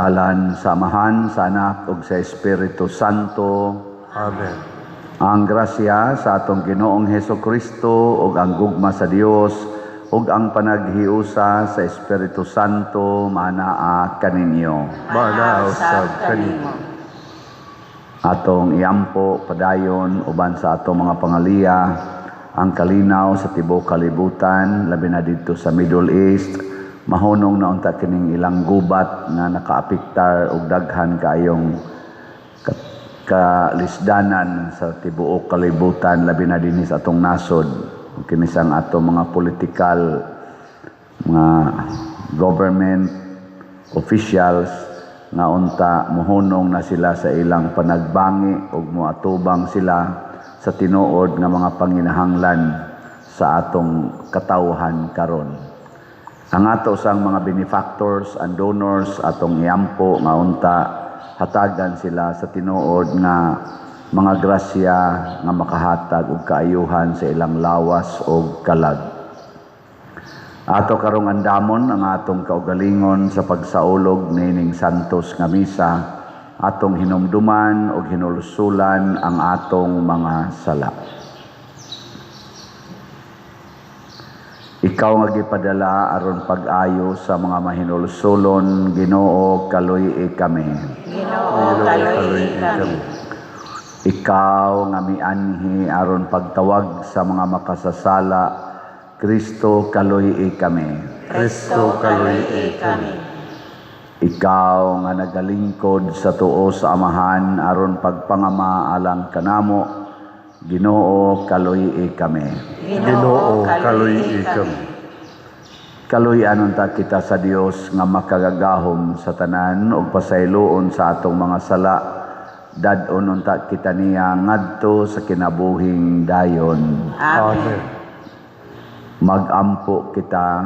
Ngalan sa Amahan, sa Anak ug sa Espiritu Santo. Amen. Ang grasya sa atong Ginoong Heso Kristo ug ang gugma sa Dios ug ang panaghiusa sa Espiritu Santo manaa kaninyo. Maanaa usab kanimo. Atong iampo padayon uban sa atong mga pangaliya ang kalinaw sa tibuok kalibutan, labi na didto sa Middle East. Mahunong na unta kining ilang gubat nga nakaapektar og daghan kaayong kalisdanan sa tibuok kalibutan, labi na dinhi sa atong nasod. Ug kini sang atong mga politikal, mga government officials nga unta mohunong na sila sa ilang panagbangi ug moatubang sila sa tinuod nga mga panginahanglan sa atong katawhan karon. Ang ato sang mga benefactors and donors, atong iampo nga unta hatagan sila sa tinuod nga mga grasya nga makahatag og kaayuhan sa ilang lawas ug kalag. Ato karong andamon ang atong kaugalingon sa pagsaulog niining santos nga misa, atong hinumduman ug hinulsulan ang atong mga sala. Ikaw nga gipadala aron pag-ayo sa mga mahinulsulon, Ginoo, kaluy-i kami. Ginoo, kaluy-i kami. Ikaw nga mianhi aron pagtawag sa mga makasasala, Kristo, kaluy-i kami. Kristo, kaluy-i kami. Ikaw nga nagalingkod sa tuo sa Amahan aron pagpangama alang kanamo, Ginoo, kaluy-i kami. Ginoo, kaluy-i kami. Kaluy-an unta kita sa Dios nga makagagahom sa tanan ug pasayloon sa atong mga sala. Dad-on unta kita niya ngadto sa kinabuhing dayon. Amen. Magampo kita.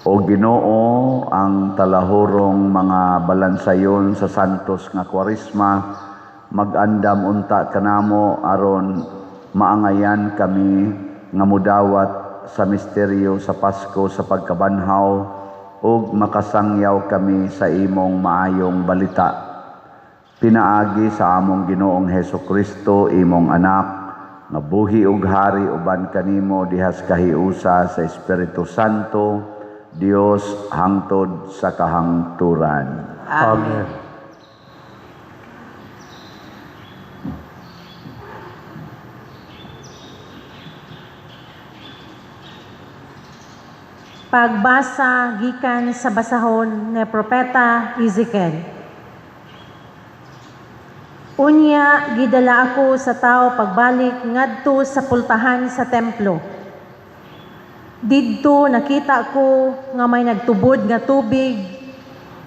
O Ginoo, ang talahurong mga balansayon sa santos nga Kwaresma, magandam unta kanamo aron maangayan kami nga mudawat sa misteryo sa Pasko sa pagkabanhaw ug makasangyaw kami sa imong maayong balita. Pinaagi sa among Ginoong Heso Kristo, imong anak, nga buhi ug hari uban kanimo dihas kahiusa sa Espiritu Santo, Dios hangtod sa kahangturan. Amen. Pagbasa gikan sa basahon ni Propeta Ezekiel. Unya gidala ako sa tao pagbalik ngadto sa pultahan sa templo. Didto nakita ko nga may nagtubod nga tubig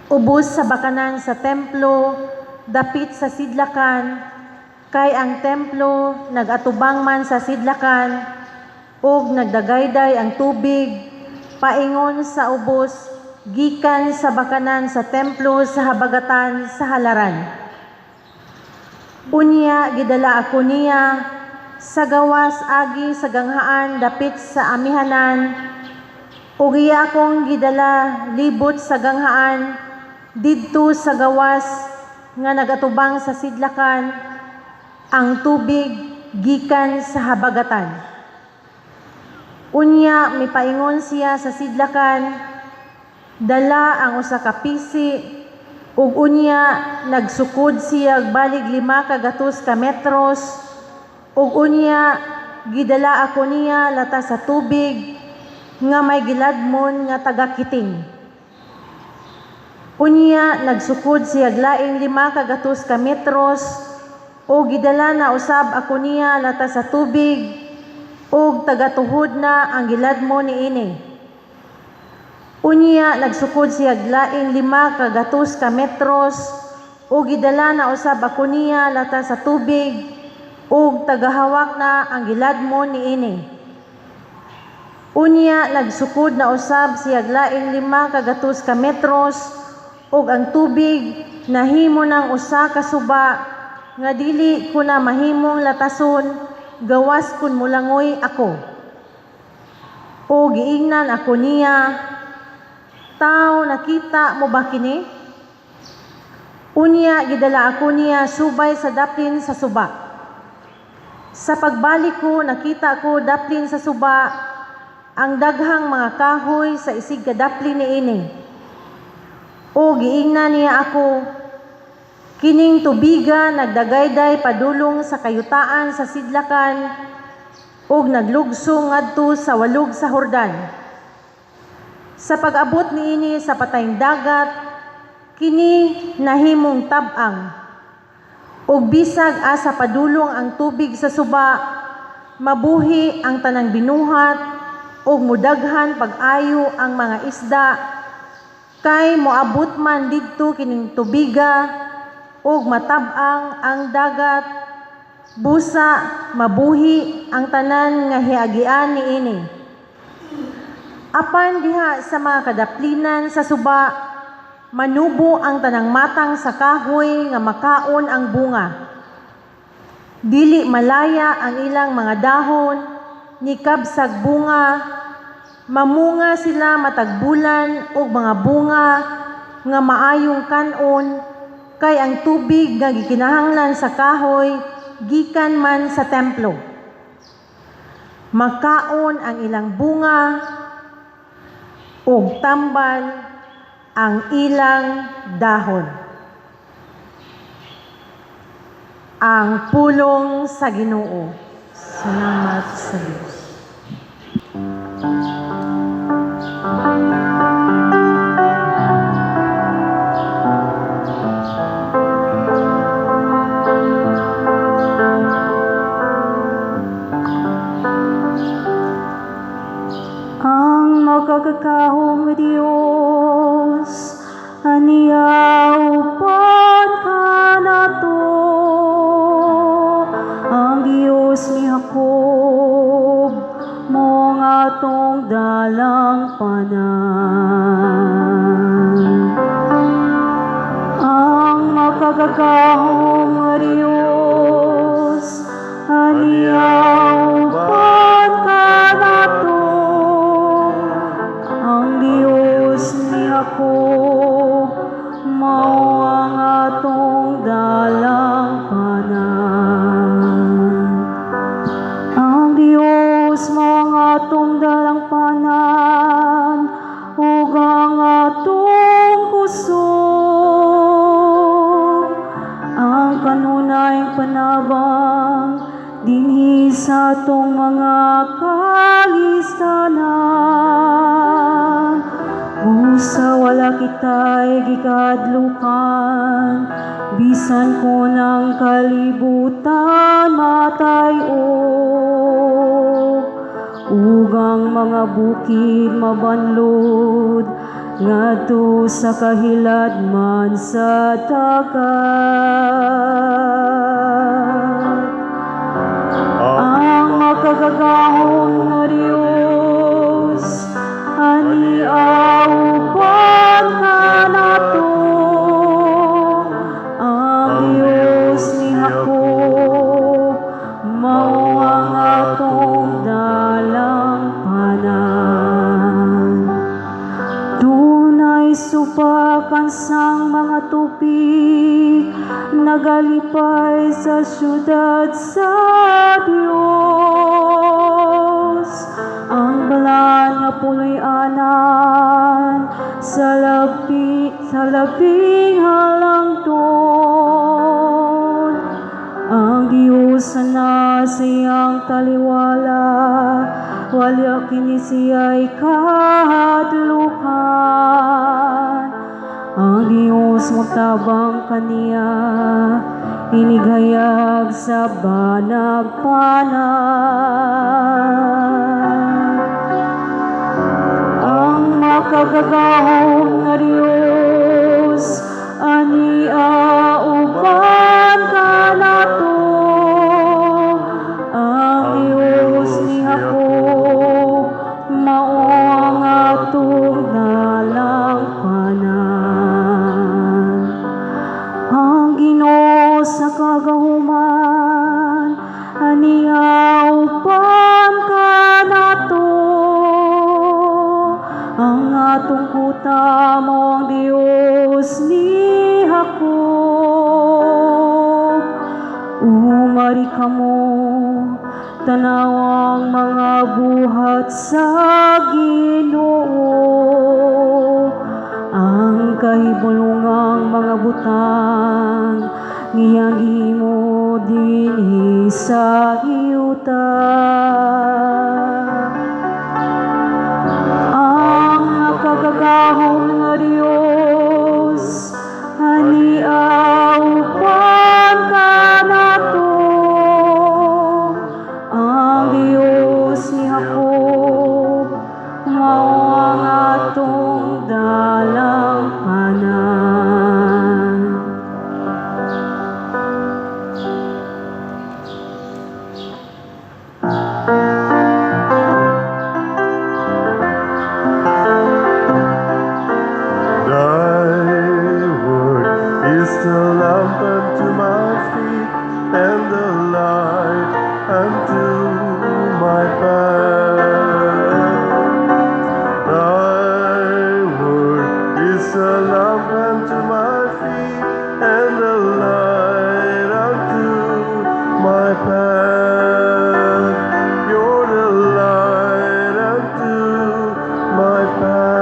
ubos sa bakanan sa templo dapit sa sidlakan, kay ang templo nagatubang man sa sidlakan ug nagdagayday ang tubig paingon sa ubos gikan sa bakanan sa templo sa habagatan sa halaran. Unya gidala ako niya sa gawas agi sa ganghaan dapit sa amihanan, ug iya akong gidala libot sa ganghaan didto sa gawas nga nagatubang sa sidlakan, ang tubig gikan sa habagatan. Unya mipaingon siya sa sidlakan, dala ang usa ka pisi, ug unya nagsukod siya balig 5 ka gatos ka metros, ug unya gidala ako niya lata sa tubig nga may giladmon nga tagakiting. Unya nagsukod siya laing 5 ka gatos ka metros, ug gidala na usab ako niya lata sa tubig ug tagatuhod na ang giladmon niini. Unya nagsukod siya laing 5 ka gatos ka metros, ug gidala na usab ako niya lata sa tubig ug tagahawak na ang giladmon niini. Unya nagsukod na usab siya laing 5 ka gatos ka metros, ug ang tubig nahimo ng usa ka suba nga dili ko na mahimong latason gawas kun mulangoy ako. O giingnan ako niya, Tao, nakita mo ba kini? Unya gidala ako niya subay sa daplin sa suba. Sa pagbalik ko, nakita ko daplin sa suba ang daghang mga kahoy sa isig kadaplin niini. O giingnan niya ako, kining tubiga nagdagayday padulong sa kayutaan sa sidlakan ug naglugsong ngadto sa walog sa Hordan. Sa pag-abot niini sa patayng dagat, kini nahimong tab-ang. Ug bisag asa padulong ang tubig sa suba, mabuhi ang tanang binuhat ug mudaghan pag-ayo ang mga isda, kay moabot man didto kining tubiga ug matab-ang ang dagat, busa mabuhi ang tanan nga hiagian niini. Apan diha sa mga kadaplinan sa suba, manubo ang tanang matang sa kahoy nga makaon ang bunga. Dili malaya ang ilang mga dahon, ni kabsag bunga, mamunga sila matag bulan og mga bunga nga maayong kan-on, kay ang tubig nga gikinahanglan sa kahoy gikan man sa templo. Makaon ang ilang bunga ug tambal ang ilang dahon. Ang pulong sa Ginoo. Salamat sa Dios. Ang makakakahong Diyos, aniya upan kanato. Ang Diyos ni Jacob, mao ang atong dalang panan. Ang makakakahong Diyos, aniya upan kanato. Ang Diyos ni Jacob, mao ang atong dalang panan. Ang Diyos mao ang atong dalang panan, ug ang atong kusog. Ang kanunayng panabang dinhi sa atong mga kalistanan. Busa wala kita'y gikadlukan, bisan kon ang kalibutan matay-og, ug ang mga bukid mabanlod ngadto sa kahiladman sa dagat. Ang makagagahom nga Dios, ania uban kanato. Ang Dios ni Jacob, mao ang atong dalang panan. Dunay supakan sang mga tupik, nagalipay sa syudad sa Dios. Ang balaan nga puloy-anan sa labing halangdon. Ang Diyos na siyang taliwala, wala kini siya'y kahadlukan. Ang Diyos motabang kaniya, inighayag sa banagpanag. Ang makagagahom nga Diyos, ania uban kanato. Ang Diyos ni Jacob, mao ang atong dalang panan. Ang Ginoo sa kagahuman, ania uban kanato. Ang atong kuta mao ang Dios ni Jacob. Umari kamo, tanawa ang mga buhat sa Ginoo, ang kahibulungang mga butang ngiyang gihimo dinhi sa yuta. Ang makagagahom nga Dios ania uban kanato, ang Dios ni Jacob mao ang atong dalangpanan. Thy word is the lamp unto my feet and the light unto my path. Thy word is a lamp unto my feet and a light unto my path. You're the light unto my path.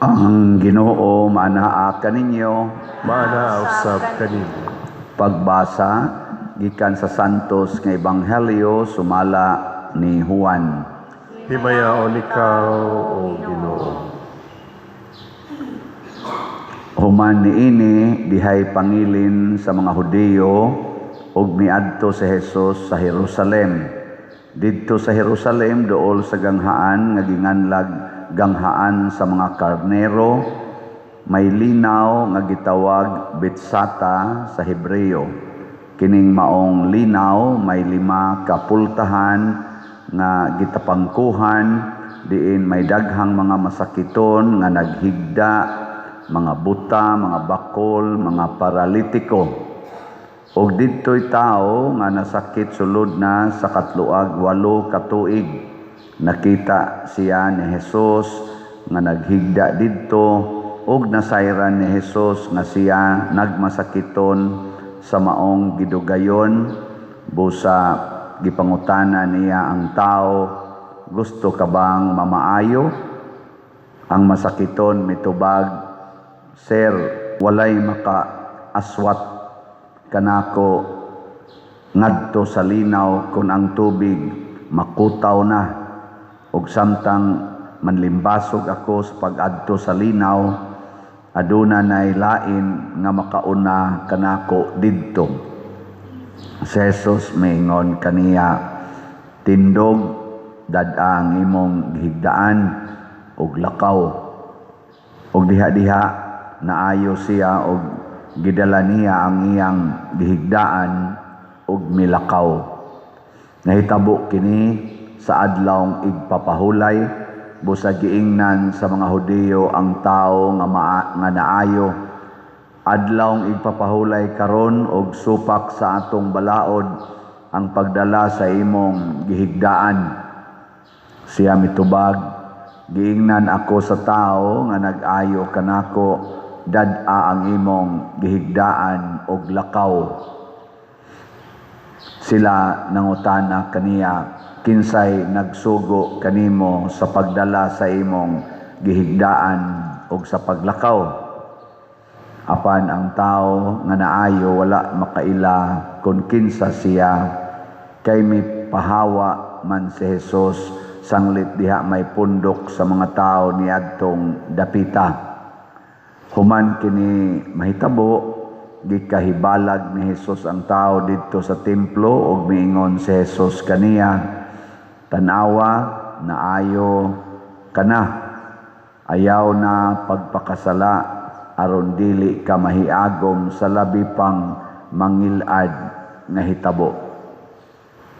Ang Ginoo maanaa kaninyo. Maanaa usab kanimo. Pagbasa gikan sa Santos nga Ebanghelyo sumala ni Juan. Himayaon ikaw, O Ginoo. Human niini dihay pangilin sa mga Hudiyo ug miadto si Jesus sa Jerusalem. Didto sa Jerusalem duol sa ganghaan nga ginganlag ganghaan sa mga karnero, may linaw nga gitawag Betsata sa Hebreo. Kining maong linaw may 5 ka pultahan nga gitapangkuhan, diin may daghang mga masakiton nga naghigda, mga buta, mga bakol, mga paralitiko. Og didto'y tao nga nasakit sulod na sa katluag 8 ka tuig. Nakita siya ni Jesus nga naghigda didto, og nasayran ni Jesus nga siya nagmasakiton sa maong gidugayon. Busa gipangutana niya ang tao, gusto ka bang mamaayo? Ang masakiton mitubag, Sir, walay makaaswat kanako ngadto sa linaw kun ang tubig makutaw na. Og samtang manlimbasog ako sa pag-adto sa linaw, aduna nay lain nga makauna kanako didto. Si Jesus miingon kaniya, tindog, dad-a ang imong gihigdaan og lakaw. Og diha-diha naayo siya og gidala niya ang iyang gihigdaan og milakaw. Nahitabo kini sa adlawng igpapahulay, busa giingnan sa mga Hudiyo ang tawo nga nga naayo. Adlawng igpapahulay karon og supak sa atong balaod ang pagdala sa imong gihigdaan. Siya mitubag, giingnan ako sa tawo nga nag-ayo kanako, dad-a ang imong gihigdaan og lakaw. Sila nangutana kaniya, kinsay nagsugo kanimo sa pagdala sa imong gihigdaan og sa paglakaw? Apan ang tao nga naayo wala makaila kun kinsa siya, kay mipahawa man si Jesus sanglit diha may pundok sa mga tao niadtong dapita. Human kini mahitabo, gikahibalag ni Jesus ang tao didto sa templo ug miingon si Jesus kaniya, tan-awa, naayo kana, ayaw na pagpakasala aron dili ka mahiagom sa labi pang mangilad nga hitabo.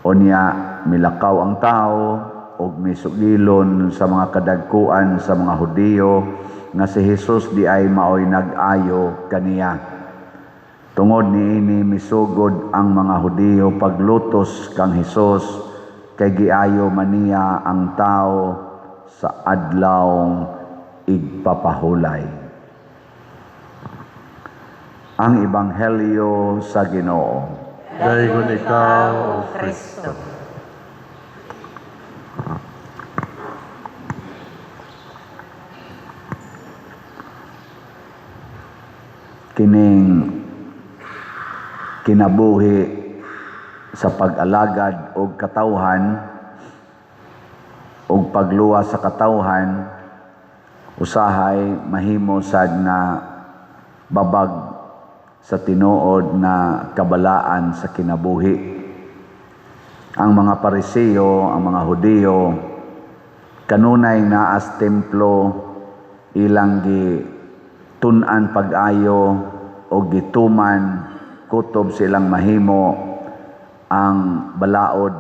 Unya milakaw ang tao ug misugilon sa mga kadagkuan sa mga Hudiyo nga si Jesus di ay maoy nag-ayo kaniya. Tungod niini misugod ang mga Hudiyo paglutos kang Hesus kay giayo man niya ang tao sa adlawng igpapahulay. Ang Ebanghelyo sa Ginoo. Daygon ikaw, O Kristo. Kining kinabuhi sa pag-alagad og katawhan og pagluwas sa katawhan usahay mahimo sad nga babag sa tinuod nga kabalaan sa kinabuhi. Ang mga Pariseo, ang mga Hudiyo, kanunay naas templo, ilang gi tun-an pag-ayo o gituman kutob silang mahimo ang balaod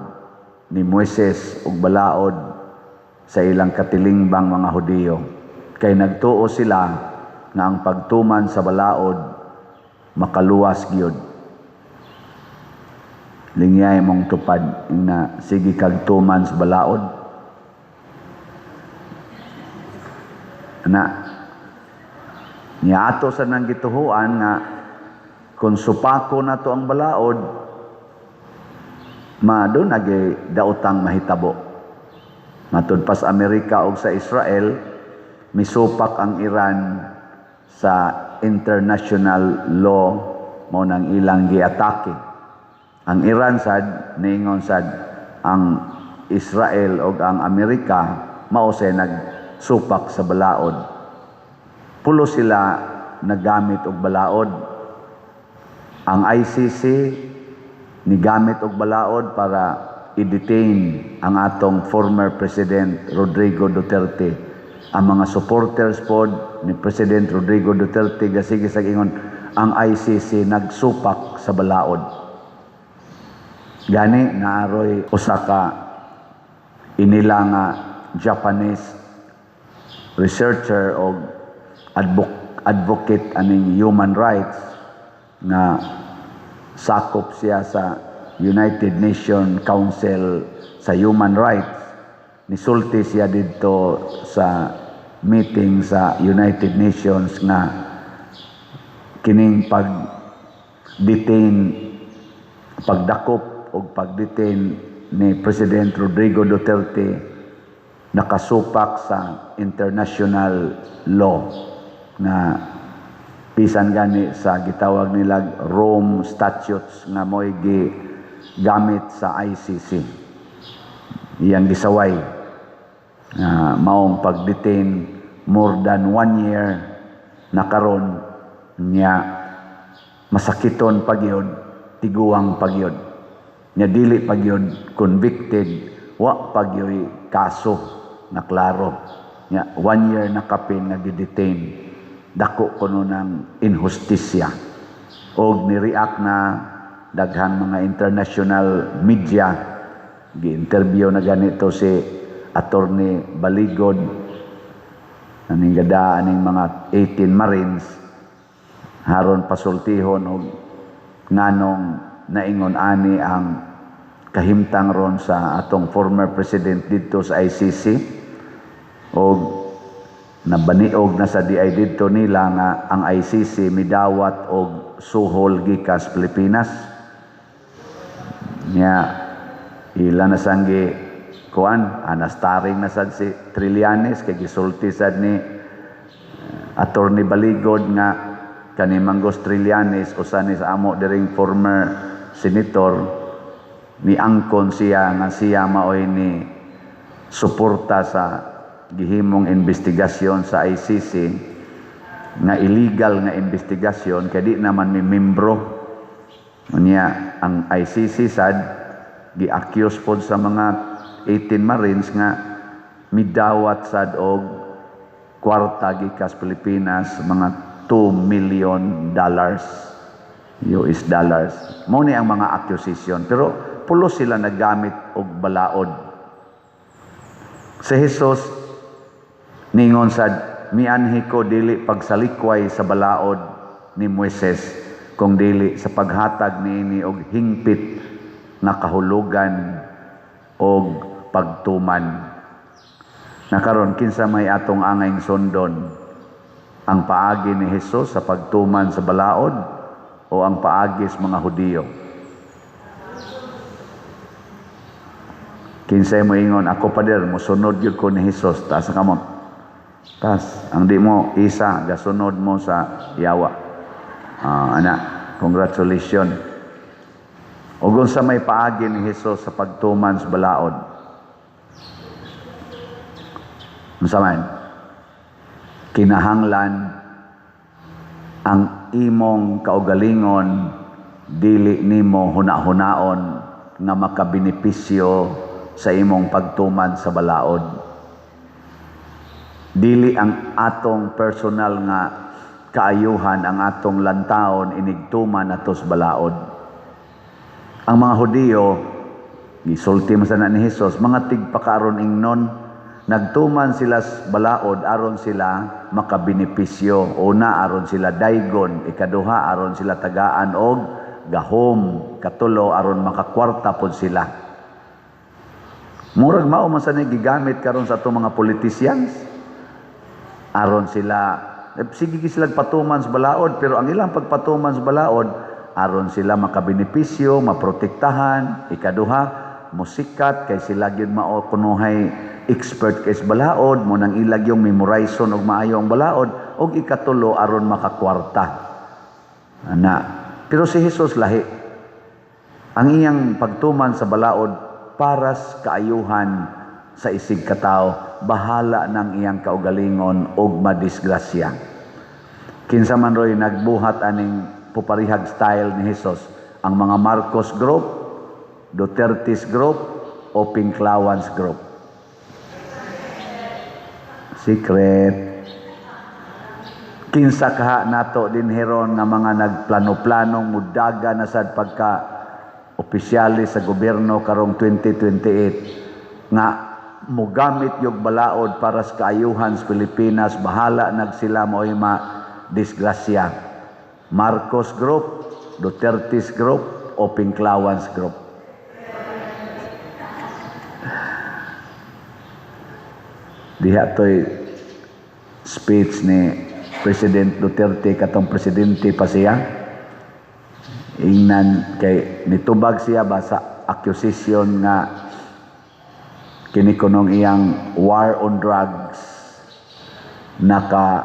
ni Moises ug balaod sa ilang katilingbang mga Hudiyo. Kay nagtuo sila nga ang pagtuman sa balaod makaluwas gyud. Lingyay mong tupad na sige kag tuman sa balaod. Na niya ato sa nang gituhuan nga kung supako na to ang balaod, ma doon agi daotang mahitabo. Matud pa sa Amerika o sa Israel, misupak ang Iran sa international law mao nang ilang giatake. Ang Iran sad niingon sad ang Israel og ang Amerika mao say nagsupak sa balaod. Pulo sila nagamit og balaod. Ang ICC nigamit og balaod para i-detain ang atong former President Rodrigo Duterte. Ang mga supporters pod ni President Rodrigo Duterte gasige sa ingon ang ICC nagsupak sa balaod. Gani naaroy usa ka inila nga Japanese researcher og advocate aning human rights nga sakop siya sa United Nations Council sa Human Rights. Nisulti siya didto sa meeting sa United Nations nga kining pag-detain, pagdakop o pag-detain ni President Rodrigo Duterte nakasupak sa international law nga bisan gani sa gitawag nila Rome Statutes nga mo'y gigamit sa ICC. Iyang gisaway nga maong pag-detain more than 1 year na karon niya masakiton pagyod, tiguang pagyod. Nya dili pagyod convicted, wa pagyoy kaso na klaro. Nya 1 year na kapin nga gidetain. Dako kuno ng inhustisya. Og ni-react na daghang mga international media. Gi-interview na ganito si Attorney Baligod aning gada aning mga 18 Marines haron pasultihon og nganong naingon ani ang kahimtang ron sa atong former president didto sa ICC og nabaniog na sa DI didto nila nga ang ICC midawat og suhol gikas Pilipinas. Nya ila na sanggi kuan anastaring na sad si Trillanes kay gisulti sad ni Attorney Baligod nga kani Manggos Trillanes usa ni sa amo diring former senator ni angkon siya nga siya maoy ni suporta sa gihimong investigasyon sa ICC nga illegal nga investigasyon kay di naman mi membro. Unya ang ICC sad gi-accuse pod sa mga 18 Marines nga midawat sad og kwarta gikas Pilipinas, mga $2 million US dollars. Mao ni ang mga accusation, pero pulo sila naggamit og balaod. Si Jesus ningon sad, mianhi ko dili pagsalikway sa balaod ni Moises, kung dili sa paghatag niini og hingpit nga kahulugan Og pagtuman. Na karon, kinsa may atong angayng sundon? Ang paagi ni Hesus sa pagtuman sa balaod o ang paagi sa mga Hudiyo? Kinsay mo ingon, "Ako, pader, mosunod gyud ko ni Hesus"? Taas ang kamot. Tas ang di mo isa gasunod mo sa yawa. Ah, ana, congratulations. Ug unsa may paagi ni Hesus sa pagtuman sa balaod? Unsa man? Kinahanglan ang imong kaugalingon dili nimo huna-hunaon nga makabenepisyo sa imong pagtuman sa balaod. Dili ang atong personal nga kaayuhan ang atong lantaon inigtuman ato sa balaod. Ang mga Hudiyo, gisulti man sana ni Hesus, mga tigpakaaron ingnon, nagtuman sila sa balaod aron sila makabenepisyo. Una, aron sila daygon. Ikaduha, aron sila tagaan og gahom. Katulo, aron makakwarta pod sila. Murag mao man sa gigamit karon sa atong mga politicians. Aron sila sige sila patuman sa balaod, pero ang ilang pagpatuman sa balaod aron sila makabenepisyo, maprotektahan, ikaduha, musikat kay sila gyud mao kunuhay expert kay sa balaod, mo nang ilag yung memorizon og maayo ang balaod, og ikatulo, aron makakwarta. Ana, pero si Jesus lahi. Ang iyang pagtuman sa balaod para sa kaayuhan sa isig katao, bahala ng iyang kaugalingon og madisgrasya. Kinsa man roy nagbuhat aning puparihag style ni Jesus? Ang mga Marcos Group, Duterte's Group, o Pinklawans Group? Secret. Kinsa kaha nato dinhi ron nga mga nagplano-planong mudaga na sad pagka opisyalis sa gobyerno karong 2028 nga mugamit yung balaod para sa kaayuhan sa Pilipinas, bahala nag sila mo'y ma disgrasya? Marcos Group, Duterte's Group, o Pinklawans Group? Diha to'y speech ni President Duterte katong presidente pa siya. Ingnan kay nitubag siya ba sa accusation nga kini kunong iyang war on drugs naka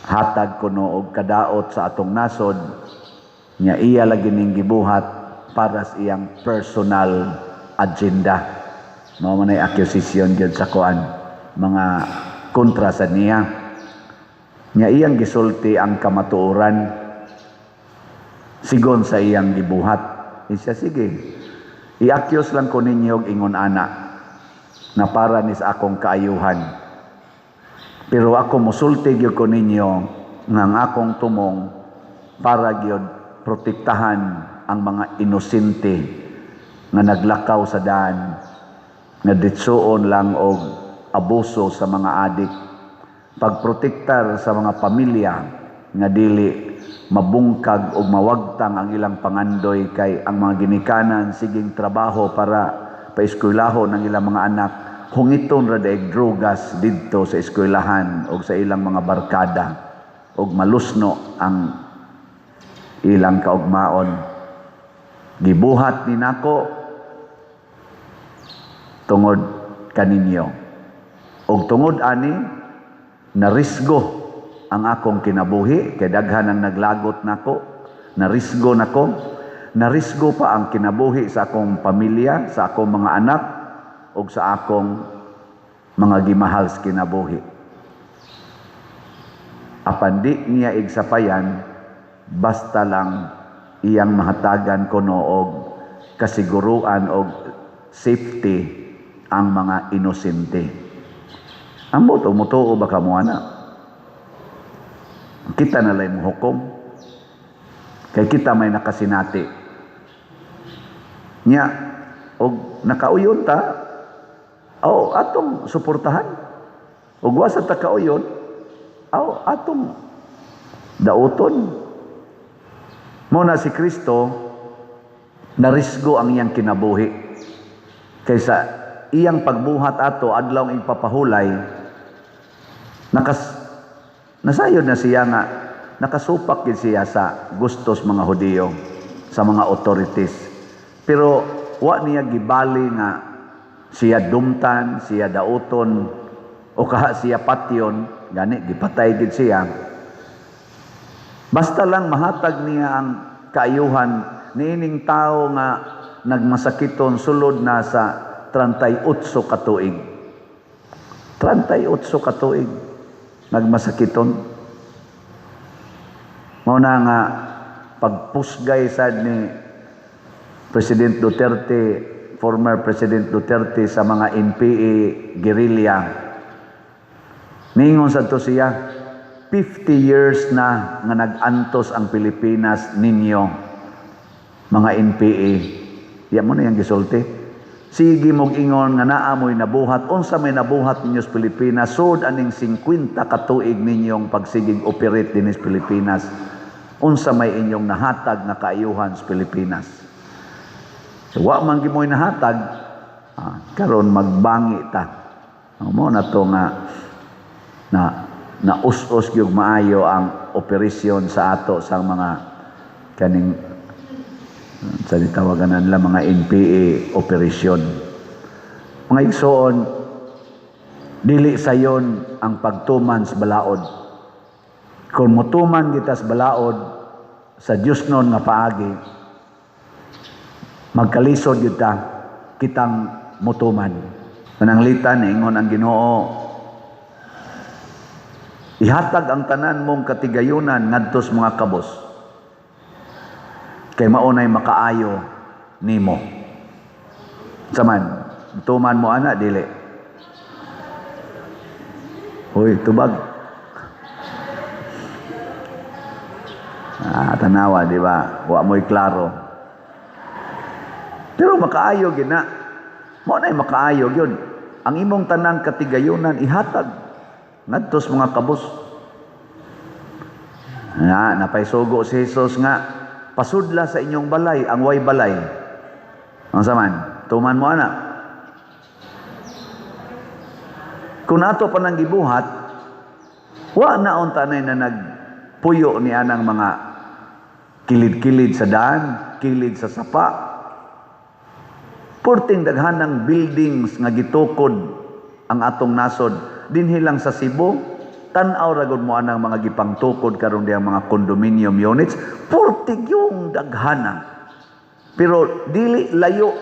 hatag kuno og kadaot sa atong nasod, nya iya lagi ning gibuhat para sa iyang personal agenda. Mao man ay accusation gyud sa kuan, mga kontra sa niya. Nya iyang gisulti ang kamatuoran sigon sa iyang gibuhat. Isya, "Sige, i-accuse lang ko ninyo og ingon ana na para ni sa akong kaayuhan. Pero ako musulti gyud ko ninyo nga ang akong tumong para gyud protektahan ang mga inosente nga naglakaw sa daan nga ditsuon lang og abuso sa mga adik, pagprotektar sa mga pamilya nga dili mabungkag og mawagtang ang ilang pangandoy kay ang mga ginikanan siging trabaho para paeskwelahon ang ilang mga anak, hungiton ra daig drogas didto sa eskwelahan og sa ilang mga barkada og malusno ang ilang kaugmaon. Gibuhat ni nako tungod kaninyo. Og tungod ani narisgo ang akong kinabuhi kay daghan ang naglagot nako, narisgo nako, narisgo pa ang kinabuhi sa akong pamilya, sa akong mga anak ug sa akong mga gimahal sa kinabuhi." Apan di niya igsapayan, basta lang iyang mahatagan kuno og kasiguruan og safety ang mga inosente. Ambot, umutuo ba kamo ana? Kita na lang hukom. Kay kita may nakasinati. Nya, og nakauyon ta, o atong suportahan. Og wa sa ta kauyon, aw atong dauton. Mo na si Kristo, narisgo ang iyang kinabuhi. Kaysa iyang pagbuhat ato adlaw ipapahulay, nasayod na siya nga nakasupak gid siya sa gustos mga Hudiyo, sa mga authorities. Pero wa niya gibali nga siya dumtan, siya dauton, o kaha siya patyon, gani gipatay gid siya. Basta lang mahatag niya ang kaayuhan niining tao nga nagmasakiton sulod na sa 38 ka tuig. 38 ka tuig nagmasakiton. Mao na nga pagpusgay sad ni President Duterte, former President Duterte, sa mga NPA guerrilla. Ningon sad to siya, "50 years na nga nag-antos ang Pilipinas ninyo, mga NPA." Ya mo na yung gisulti. "Sige mog ingon nga naa mo'y nabuhat, unsa may nabuhat ninyo sa Pilipinas sud aning 50 ka tuig ninyong pagsigig operate dinhi sa Pilipinas? Unsa may inyong nahatag nga kaayuhan sa Pilipinas?" So, wa man gimoy nahatag, karon magbangi ta. Mo na to nga na na us-us gyud maayo ang operasyon sa ato sa mga kaning sa gitawagan nila mga NPA operasyon. Mga igsoon, dili sayon ang pagtuman sa balaod. Kung mutuman kita sa balaod sa Diyos nun nga paagi, magkalisod gyud ta kitang mutuman. Pananglitan, ingon ang Ginoo, "Ihatag ang tanan mong katigayunan ngadto sa mga kabos. Kay maunay makaayo nimo." Saman, tuman mo ana, dili? Hoy, tubag. Ah, tanawa, di ba? Wa mo'y klaro. Pero makaayo gina. Mao na'y makaayo gyud. Ang imong tanang katigayunan ihatag ngadto sa mga kabos. Nga napaysugo si Jesus nga pasudla sa inyong balay ang way balay. Ang saman, tuman mo ana. Kung ato pa nang gibuhat, wa na unta na nagpuyo ni anang mga kilid-kilid sa daan, kilid sa sapa. Purting daghanang buildings nga gitukod ang atong nasod dinhi lang sa Cebu, tan-aw ra gud mo anang mga gipangtukod karon diyang mga condominium units, purtig yung daghana. Pero dili layo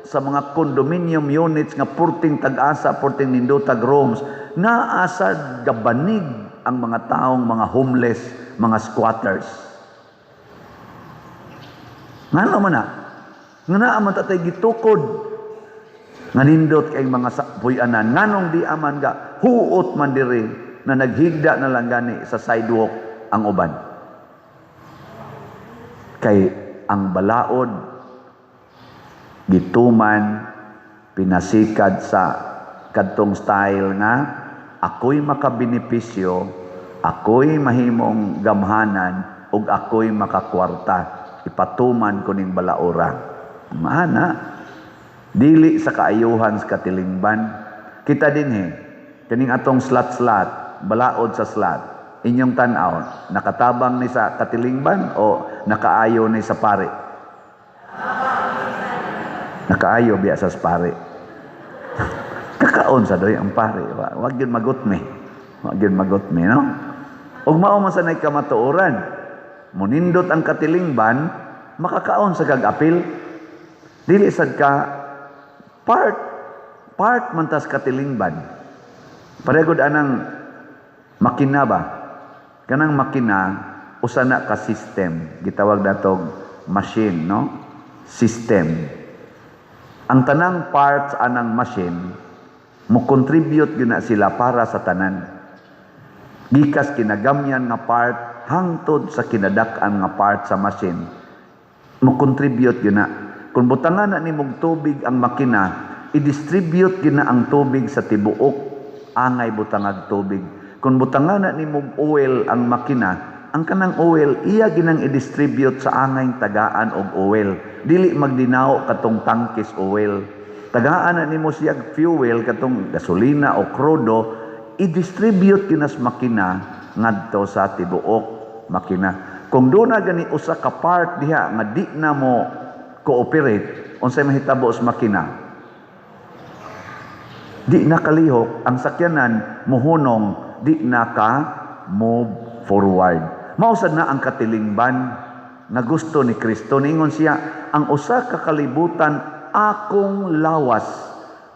sa mga condominium units nga purting tag-asa, purting nindotag rooms, naa sa gabanig ang mga taong mga homeless, mga squatters. Ngano man na? Nga naa man tatay gitukod nga nindot kay mga puy-anan. Nganong di aman ga huot man diri na naghigda na lang gani sa sidewalk ang uban? Kay ang balaod gituman pinasikad sa kadtong style nga ako'y makabenepisyo, ako'y mahimong gamhanan, ug ako'y makakwarta, ipatuman ko ning balaora. Maana dili sa kaayuhan sa katilingban. Kita dinhi kaning atong slat-slat, balaod sa slat, inyong tan-aw, nakatabang ni sa katilingban o nakaayo ni sa pare? Nakaayo biya sa pare. Kakaon sa doy ang pare. Wag yun magutmi. Wag yun magutmi, no? Ug mao man sa kamatuoran, munindot ang katilingban, makakaon sa kag-apil. Dili sad ka part part man tas katilingban. Paregod anang makina ba? Kanang makina usa na ka system, gitawag natog machine, no? System. Ang tanang parts anang machine mo contribute gyud na sila para sa tanan. Gikas kinagamyan nga part hangtod sa kinadak-an nga part sa machine mo contribute gyud na. Kung butangan na nimog tubig ang makina, i-distribute gyud na ang tubig sa tibuok angay butangag tubig. Kung butangan na nimog oil ang makina, ang kanang oil iya ginang i-distribute sa angay tagaan og oil. Dili magdinaw katong tangkis oil. Tagaan na nimo siya fuel, katong gasolina o krudo, i-distribute kinas makina ngadto sa tibuok makina. Kung duna gani usa ka part diha nga di na mo cooperate, unsay mahitabo sa makina? Di na kalihok ang sakyanan, muhunong, di na ka move forward. Mao sad na ang katilingban nga gusto ni Kristo. Niingon siya, ang usa ka kalibutan akong lawas,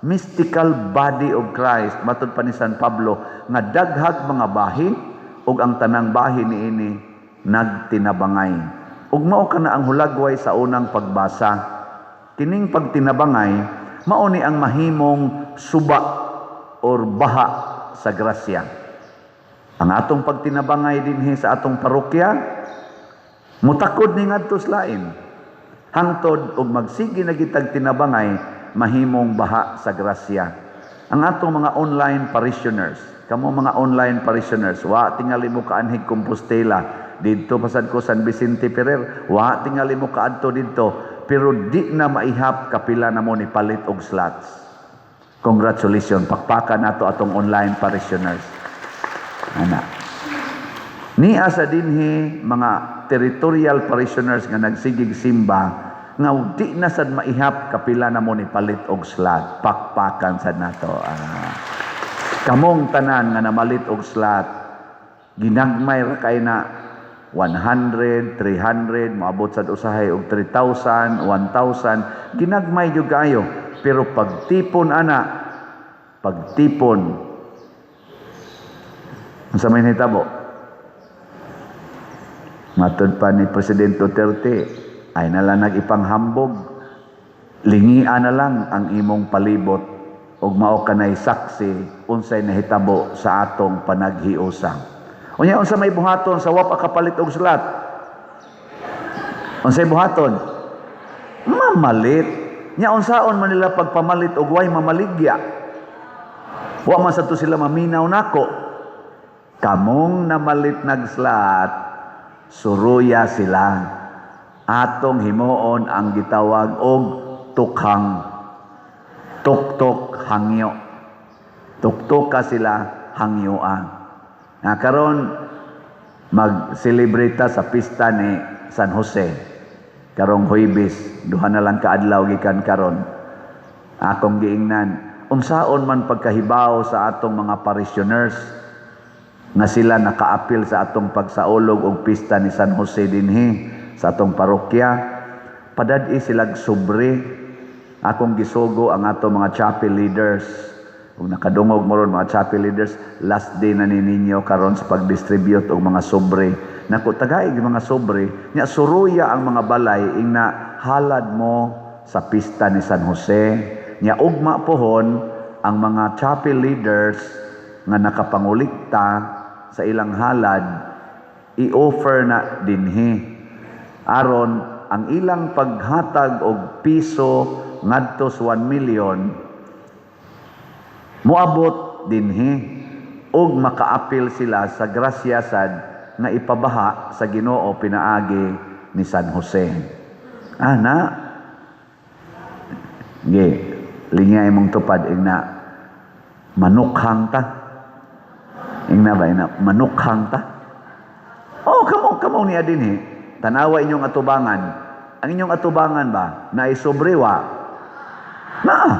mystical body of Christ, matud pa ni San Pablo, nga daghag mga bahin ug ang tanang bahin niini nagtinabangay. Ug mao kana ang hulagway sa unang pagbasa. Kining pagtinabangay mao ni ang mahimong suba or baha sa grasya. Ang atong pagtinabangay dinhi sa atong parokya mutakod ni ngadto sa lain, hangtod og magsige na gitag tinabangay, mahimong baha sa grasya. Ang atong mga online parishioners, kamo mga online parishioners, wa tingali mo kaanhig Compostela didto, pasad ko San Vicente Ferrer, wa tingali mo kaadto didto, pero di na maihap kapila na mo ni palit og slots. Congratulations, pakpakan nato atong online parishioners. Ana. Nia sa dinhi mga territorial parishioners nga nagsigig simba nga di na sad maihap kapila na mo ni palit og slot. Pakpakan sad nato. Ah. Kamong tanan nga namalit og slot, ginagmay ra kay na 100, 300, moabot sad usahay og 3,000, 1,000, ginagmay gyud kaayo. Pero pagtipon ana, pagtipon, unsa may nahitabo? Matod pa ni President Duterte, ay nala nag-ipanghambog, lingia na lang ang imong palibot ug mao kanay saksi unsay nahitabo sa atong panaghiusa. Unya, unsa may buhaton sa wa pa kapalit og slot? Unsay buhaton? Mamalit. Nya unsaon man nila pagpamalit og way mamaligya? Wa man sa to sila maminaw nako. Kamong namalit nagslot, suruya sila. Atong himuon ang gitawag og tukhang. Tuktok hangyo. Tuktok ka sila, hangyoa. Na karon mag-celebrate ta sa pista ni San Jose. Karong Huwebes, duha na lang kaadlaw gikan karon. Akong giingnan, unsaon man pagkahibaw sa atong mga parishioners nga sila nakaapil sa atong pagsaulog og pista ni San Jose dinhi sa atong parokya? Padad-i silag sobre. Akong gisugo ang atong mga chapel leaders. Kung nakadungog mo ron, mga chapel leaders, last day na ni ninyo karon sa pag-distribute og mga sobre. Naku, tagaig mga sobre nya, suruya ang mga balay, ingna halad mo sa pista ni San Jose. Nya ugma pohon ang mga chapel leaders nga nakapangulikta sa ilang halad, i-offer na dinhi aron ang ilang paghatag og piso ngadto sa 1 million moabot dinhi ug makaapil sila sa grasya sad nga ipabaha sa Ginoo pinaagi ni San Jose. Ana. Ge, linya imong tupad, ingna manukhang ta. Ingna ba, ingna manukhang ta? Oh, kamo kamo niya dinhi. Tanawa inyong atubangan. Ang inyong atubangan ba na isobrewa? Naa.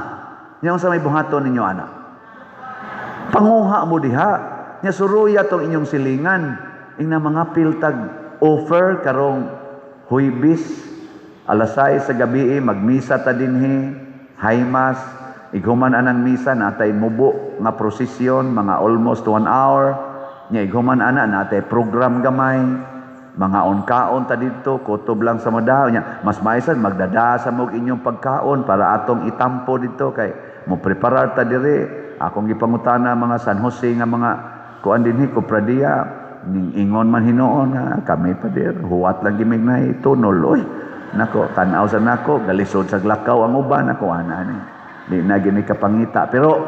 Nya unsa may buhaton ninyo ana? Panguha mo diha. Nya suruya tong inyong silingan. Ingna mga piltag offer karong Huwebes alas 6 sa gabi, magmisa ta dinhi, high mass. Ighuman anang misa, natay mubo nga prosesyon, mga almost one hour. Nya ighuman ana, natay program gamay, mga onkaon ta didto, kutob lang sa madaw. Nya mas maisan magdada sa mog inyong pagkaon para atong itampo didto kay mo preparar ta dire. Akong gipangutana mga San Jose nga mga kuan dinhi, kopradiya, ning ingon man hinuon nga kami pa dir, huwat lang gimig na tunol. Oy nako, tan-aw sa nako, galisod sa glakaw ang uban nako ana ni, di na gini kapangita, pero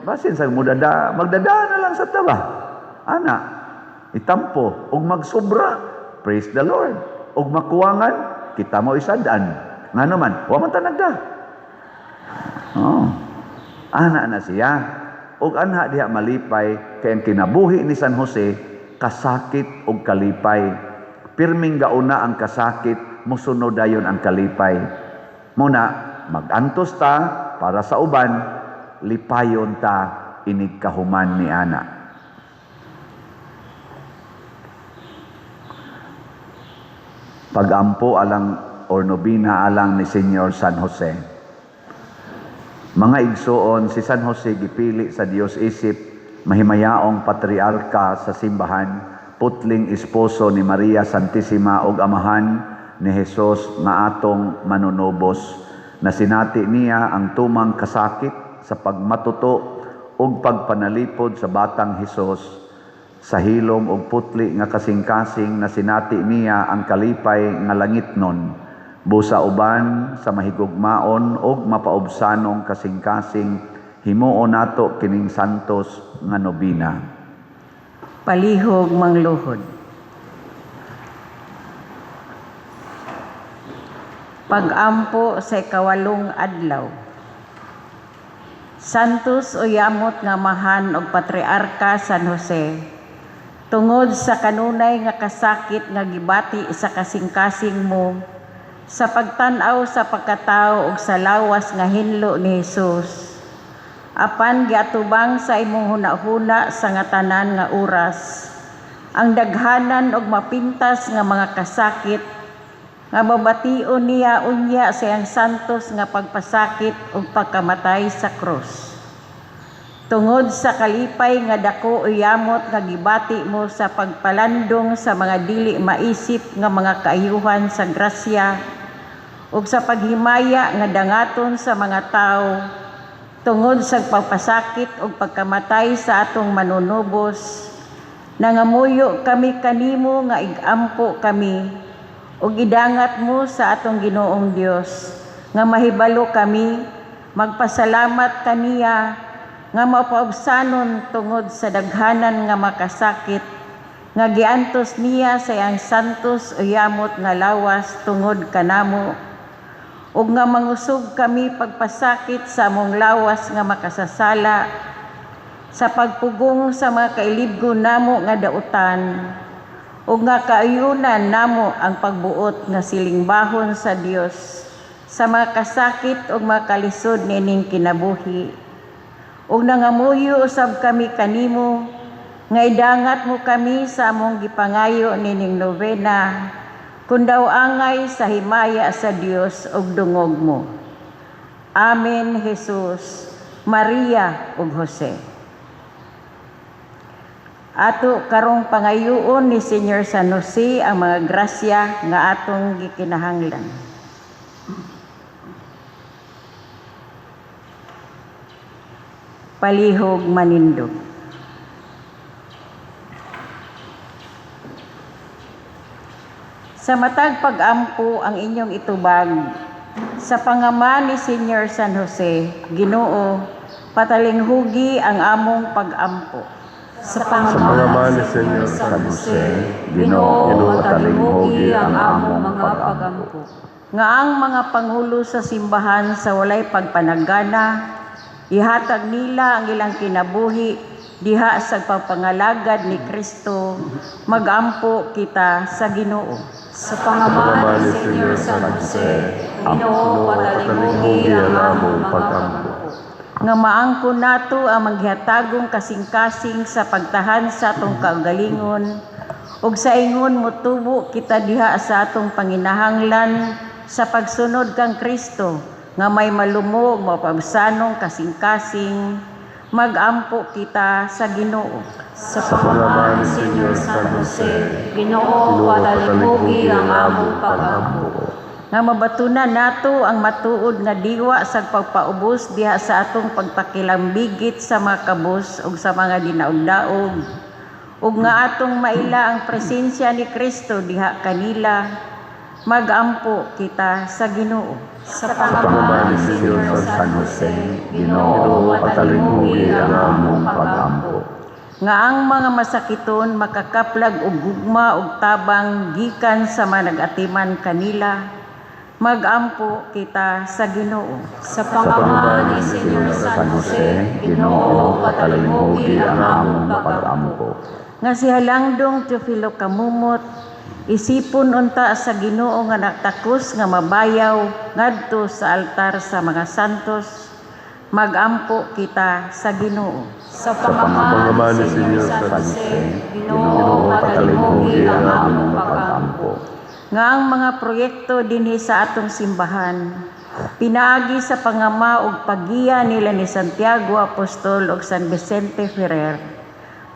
basin sa mudada, magdada na lang sa taba ana, itampo ug magsobra, praise the Lord. Ug makuwangan, kita mo isad-an, ngano man wa man ta nagda. Oh. Ana na siya. Ug anha diha malipay kay ang kinabuhi ni San Jose kasakit ug kalipay. Pirming gauna ang kasakit, musunod dayon ang kalipay. Muna, magantos ta para sa uban, lipayon ta inig kahuman ni ana. Pagampo alang or nobina alang ni Senyor San Jose. Mga igsuon, si San Jose gipili sa Dios isip mahimayaong patriarka sa simbahan, putling esposo ni Maria Santissima ug amahan ni Jesus nga atong manunubos. Nasinati niya ang tumang kasakit sa pagmatuto ug pagpanalipod sa batang Hesus. Sa hilom ug putli nga kasing-kasing nasinati niya ang kalipay nga langitnon. Busa uban sa mahigugmaon ug mapaubsanong kasing-kasing, himuon nato kining santos nga nobina. Palihog mangluhod. Pagampo sa 8 adlaw. Santos o yamot nga amahan og patriarka San Jose, tungod sa kanunay nga kasakit nga gibati sa kasing-kasing mo, sa pagtan-aw sa pagkatao ug sa lawas nga hinlo ni Hesus, apan giatubang sa imong hunahuna sa nga tanan nga oras, ang daghanan og mapintas nga mga kasakit nga babation niya unya sa iyang santos nga pagpasakit ug pagkamatay sa krus. Tungod sa kalipay nga dako o yamot nga gibati mo sa pagpalandong sa mga dili maisip nga mga kaayuhan sa grasya ug sa paghimaya nga dangaton sa mga tawo tungod sa pagpasakit ug pagkamatay sa atong manunubos, nangamuyo kami kanimo nga igampo kami ug idangat mo sa atong Ginoong Dios nga mahibalo kami magpasalamat kaniya nga mapaubsanon tungod sa daghanan nga makasakit nga giantos niya sa iyang santos o yamot nga lawas tungod kanamo, ug nga mangusog kami pagpasakit sa among lawas nga makasasala sa pagpugong sa mga kailibgo namo nga dautan, ug nga kaayunan namo ang pagbuot nga silingbahon sa Dios sa mga kasakit ug mga kalisod niining kinabuhi. Ug nangamuyo usab kami kanimo nga idangat mo kami sa among gipangayo nining novena, kun daw angay sa himaya sa Dios ug dungog mo. Amen. Jesus, Maria ug Jose. Ato karong pangayoon ni Senyor San Jose ang mga grasya nga atong gikinahanglan. Palihog manindog. Sa matag pag-ampo ang inyong itubag, sa pangama ni Senyor San Jose, Ginoo, patalinghugi ang among pag-ampo. Sa Sa pangama ni Senyor San Jose, Ginoo, patalinghugi ang among pag-ampo. Nga ang mga pangulo sa simbahan sa walay pagpanagana, ihatag nila ang ilang kinabuhi diha sa pagpangalagad ni Kristo, magampo kita sa Ginoo. Sa pangama ni Senyor San Jose, Ginoo, patalinghugi ang among pag-ampo. Nga maangko nato ang manghihatagong kasing-kasing sa pagtahan sa atong kaugalingon, ug sa ingon motubo kita diha sa atong panginahanglan sa pagsunod kang Kristo, nga may malumo ug mapabsanong kasing-kasing, magampo kita sa Ginoo. Sa pangama ni Senyor San Jose, Ginoo, patalinghugi ang among pag-ampo. Nga mabatunan nato ang matuod nga diwa sa pagpaubos diha sa atong pagpakilambigit sa mga kabus ug sa mga dinaog-daog, ug nga atong maila ang presensya ni Kristo diha kanila, magampo kita sa Ginoo. Sa pangama ni Senyor San Jose, Ginoo, patalinghugi ang among pag-ampo. Nga ang mga masakiton makakaplag og gugma ug tabang gikan sa mga nag-atiman kanila, Magampo kita sa Ginoo. Sa pangama ni Senyor San Jose, Ginoo, patalimhugi ang among pag-ampo. Nga si Halangdong Teofilo Camomot, isipon unta sa Ginoo nga nagtakos nga mabayaw ngadto sa altar sa mga santos, magampo kita sa Ginoo. Sa pangama ni ni Senyor Senyor San San Jose, Ginoo, Ginoo, patalimhugi patalimhugi ang ang among among pag-ampo. pag-ampo. Nga ang mga proyekto dinhi sa atong simbahan pinaagi sa pangama ug paggiya nila ni Santiago Apostol ug San Vicente Ferrer,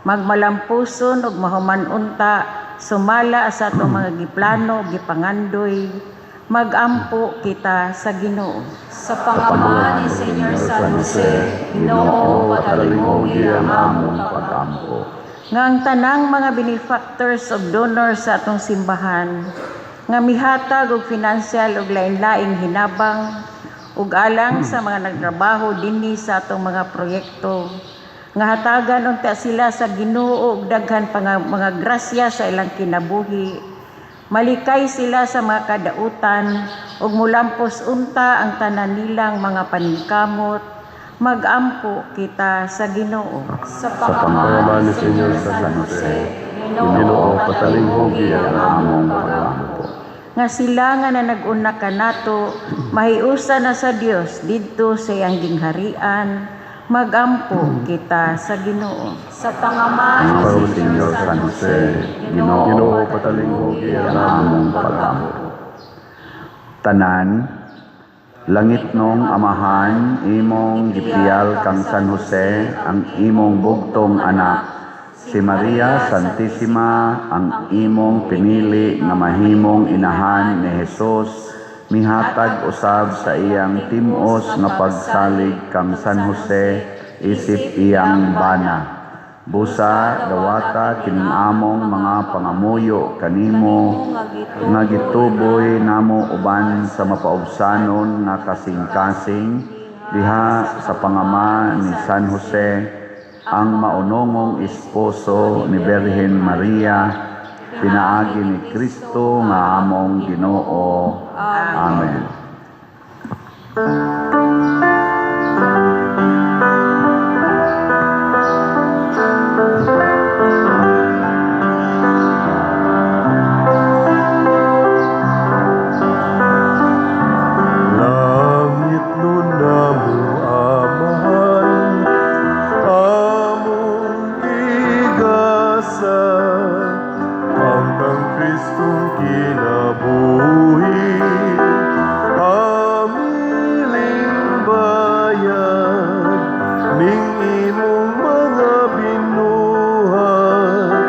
magmalampuson ug mahuman unta sumala sa atong mga giplano ug gipangandoy, magampo kita sa Ginoo. Sa pangama ni Senyor San Jose, Ginoo, patalimhugi ang among pag-ampo. Nga ang tanang mga benefactors ug donors sa atong simbahan nga mihatag og financial ug lain-laing hinabang ug alang sa mga nagtrabaho dinhi sa atong mga proyekto, nga hatagan unta sila sa Ginoo og daghan pa nga mga grasya sa ilang kinabuhi, malikay sila sa mga kadautan ug mulampos unta ang tanan nilang mga paningkamot, magampo kita sa Ginoo. Sa pangama ni ni Senyor Senyor San San Jose, Jose, Ginoo, Ginoo, patalimhugi patalimhugi ang ang among among pag-ampo. pag-ampo. Nga sila nga nanag-una kanato mahiusa na sa Dios didto sa iyang gingharian, magampo kita sa Ginoo. Sa pangama ni Senyor Senyor San San Jose, Jose, Ginoo, Ginoo, patalimhugi ang ang among among pag-ampo. pag-ampo. Tanan, langit nong Amahan, imong gipiyal kang San Jose, ang imong bugtong anak, si Maria Santissima, ang imong pinili nga mahimong inahan ni Jesus, mihatag usab sa iyang timos nga pagsalig kang San Jose isip iyang bana. Busa, dawata kining among mga pangamuyo kanimo nga gituboy namo uban sa mapaubsanon nga kasing-kasing diha sa pangama ni San Jose, ang maunongong esposo ni Birhen Maria, pinaagi ni Kristo nga among Ginoo. Amen. Langit nun namo Amahan, among igasa, ang kang Kristong kinabuhi, amiling bayad, ning imong mga binuhat,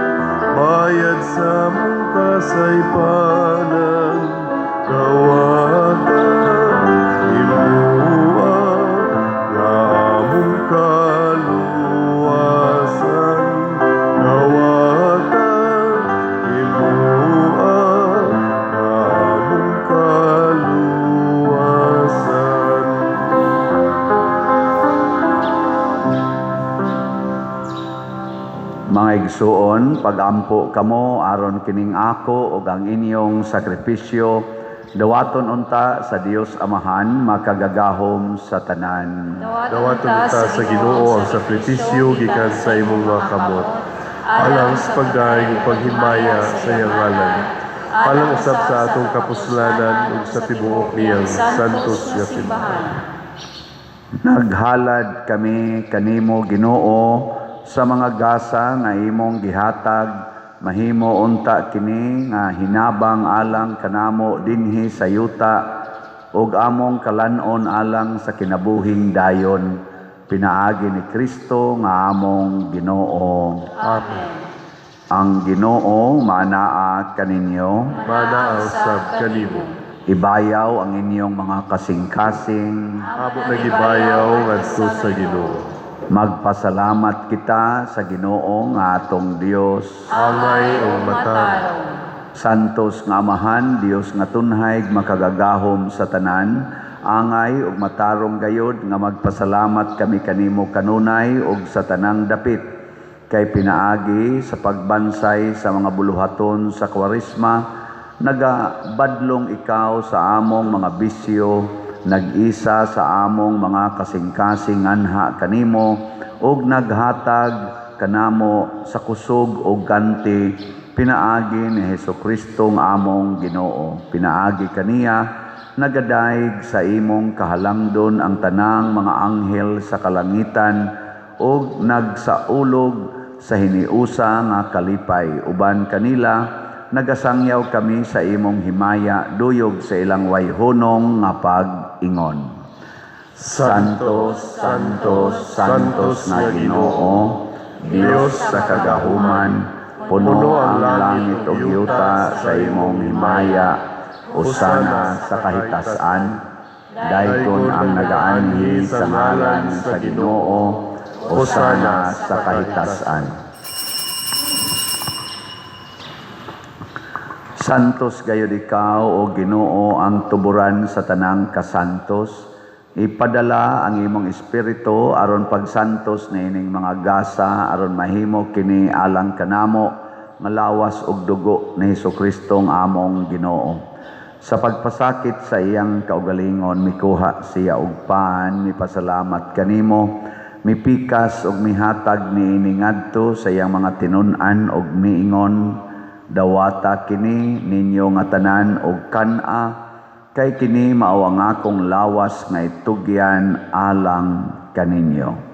bayad sa mong kasaypanan, dawata imuha nga among kaluwasan, dawata imuha nga among kaluwasan. Mga igsuon, pagampo kamo aron kining ako ug ang inyong sakripisyo dawaton unta sa Dios Amahan makagagahom sa tanan. Dawaton unta sa Ginoo ang sakripisyo gikan sa imong mga kamot, alang sa pagdaig ug paghimaya sa iyang ngalan, alang usab sa atong kapuslanan ug sa tibuok niyang santos nga simbahan. Naghalad kami kanimo, Ginoo, sa mga gasa nga imong gihatag, mahimo unta kini nga hinabang alang kanamo dinhi sa yuta ug among kalan-on alang sa kinabuhing dayon, pinaagi ni Kristo nga among Ginoo. Amen. Ang Ginoo maanaa kaninyo. Mana usab kanimo. Ibayaw ang inyong mga kasing-kasing. Amo nagibayaw ngadto sa Ginoo. Magpasalamat kita sa Ginoo nga atong Dios. Angay ug matarong. Santos nga Amahan, Dios nga tunhay makagagahom sa tanan, angay ug matarong gayod nga magpasalamat kami kanimo kanunay ug sa tanang dapit, kay pinaagi sa pagbansay sa mga buluhaton sa Kwaresma, Nagabadlong ikaw sa among mga bisyo, nag-isa sa among mga kasing-kasing anha kanimo, ug naghatag kanamo sa kusog og ganti pinaagi ni Hesukristo nga among Ginoo. Pinaagi kaniya nagadayeg sa imong kahalangdon ang tanang mga anghel sa kalangitan ug nagsaulog sa hiniusa nga kalipay. Uban kanila nagasangyaw kami sa imong himaya duyog sa ilang wayhunong nga pag-ingon. Santo, Santo, Santos nga Ginoo, Dios sa kagahuman, puno ang langit ug yuta sa imong himaya, usana sa kahitasan. Daygon ang nagaanhi sa ngalan sa Ginoo, usana sa kahitasan. Santos gayud ikaw o Ginoo ang tuburan sa tanang kasantos. Ipadala ang imong espiritu aron pagsantos niining mga gasa aron mahimo kini alang kanamo nga lawas ug dugo ni Hesukristo nga among Ginoo. Sa pagpasakit sa iyang kaugalingon mikuha siya og pan, mipasalamat kanimo, mipikas ug mihatag niini ngadto sa iyang mga tinun-an ug miingon, dawata kini ninyo nga tanan og kan-a, kay kini mao ang akong lawas nga itugyan alang kaninyo.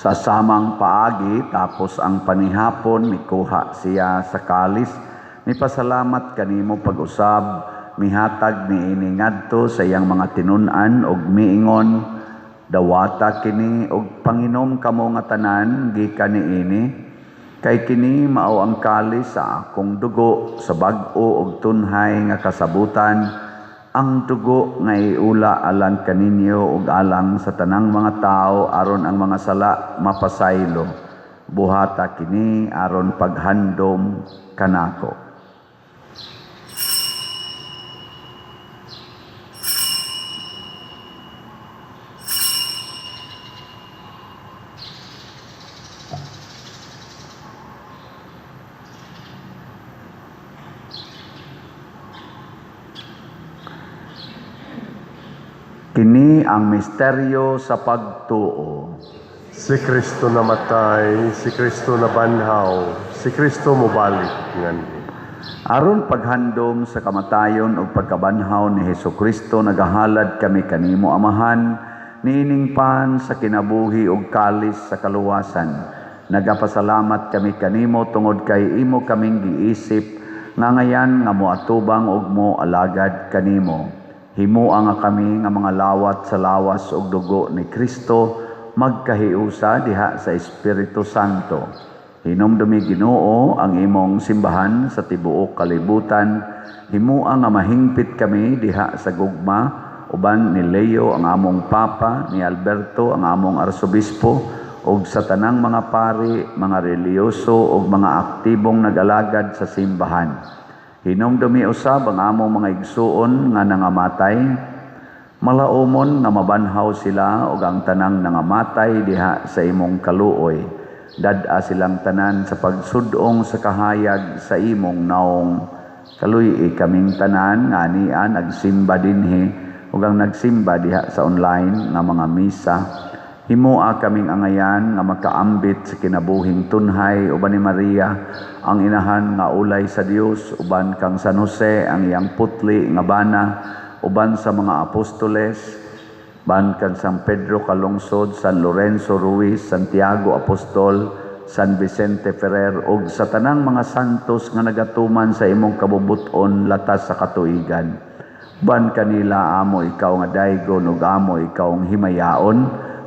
Sa samang paagi, tapos ang panihapon, mikuha siya sa kalis, mipasalamat kanimo pag-usab, mihatag niini ngadto sa iyang mga tinun-an og miingon, dawata kini og panginom kamo nga tanan gikan niini, kay kini mao ang kalis sa akong dugo sa bag-o og tunhay nga kasabutan, ang dugo nga iula alang kaninyo ug alang sa tanang mga tawo aron ang mga sala mapasaylo. Buhata kini aron paghandom kanako. Kini ang misteryo sa pagtuo. Si Kristo namatay, si Kristo nabanhaw, si Kristo mobalik nganhi. Aron paghandom sa kamatayon ug pagkabanhaw ni Hesukristo, nagahalad kami kanimo Amahan, niining pan sa kinabuhi ug kalis sa kaluwasan. Nagapasalamat kami kanimo tungod kay imo kaming giisip nga ngayan nga moatubang ug mo alagad kanimo. Himua nga kami nga mga lawat sa lawas ug dugo ni Kristo magkahiusa diha sa Espiritu Santo. Hinumdumi Ginoo ang imong simbahan sa tibuok kalibutan. Himua nga mahingpit kami diha sa gugma uban ni Leo ang among Papa, ni Alberto ang among Arsobispo, ug sa tanang mga pari, mga relihiyoso ug mga aktibong nag-alagad sa simbahan. Hinumdumi usab ang among mga igsuon nga nangamatay, malaumon nga mabanhaw sila ug ang tanang nangamatay diha sa imong kaluoy. Dad-a silang tanan sa pagsudong sa kahayag sa imong naong. Kaluy-i kaming tanan nga ania nagsimba dinhi ug ang nagsimba diha sa online nga mga misa. Himua kaming angayan nga makaambit sa kinabuhing tunhay uban ni Maria ang inahan nga ulay sa Dios, uban kang San Jose ang iyang putli nga bana, uban sa mga apostoles, uban kang San Pedro Calungsod, San Lorenzo Ruiz, Santiago Apostol, San Vicente Ferrer ug sa tanang mga santos nga nagatuman sa imong kabubut-on latas sa katuigan. Uban kanila amo ikaw nga daygon ug amo ikaw ang himayaon,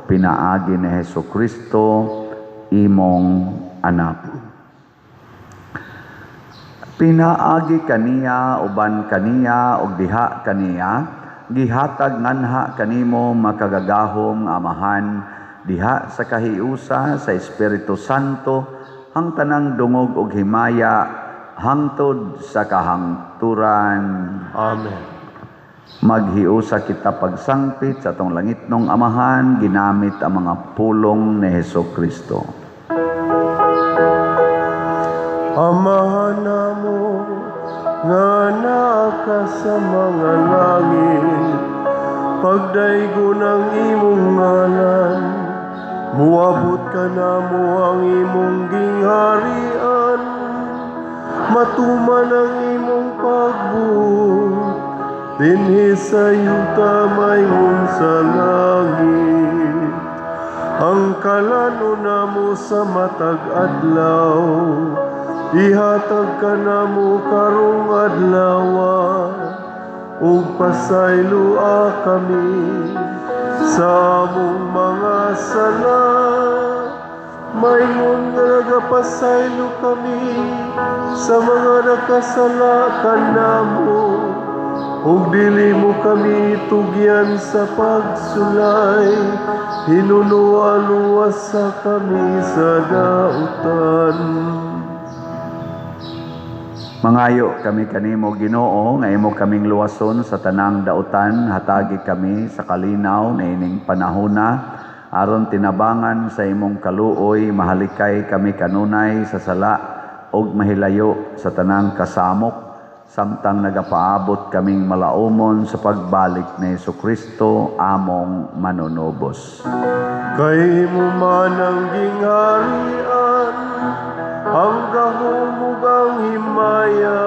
pinaagi ni Hesukristo imong anak. Pinaagi kaniya, uban kaniya, ug diha kaniya, gihatag nganha kanimo makagagahom nga Amahan, diha sa kahiusa sa Espiritu Santo, ang tanang dungog ug himaya hangtod sa kahangturan. Amen. Maghiusa kita pagsangpit sa atong langitnong Amahan ginamit ang mga pulong ni Heso Kristo. Amahan namo nga naa ka sa mga langit, pagdaygon ang imong ngalan, muabot kanamo ang imong gingharian, matuman ang imong pagbuot dinhi sa yuta maingon sa langit. Ang kalanon namo sa matag adlaw, ihatag kanamo karong adlaw, ug pasayloa kami sa among mga sala, maingon nga nagapasaylo kami sa mga nakasala kanamo, ug dili mo kami tugyan sa pagsulay, hinunoa luwasa kami sa dautan. Mangayo kami kanimo, Ginoo, nga imo kaming luwason sa tanang dautan, hatagi kami sa kalinaw niining panahona aron tinabangan sa imong kaluoy mahalikay kami kanunay sa sala ug mahilayo sa tanang kasamok samtang nagapaabot kaming malaumon sa pagbalik ni Kristo among manunubos. Kay imo man ang gingharian, ang gahom ug ang himaya,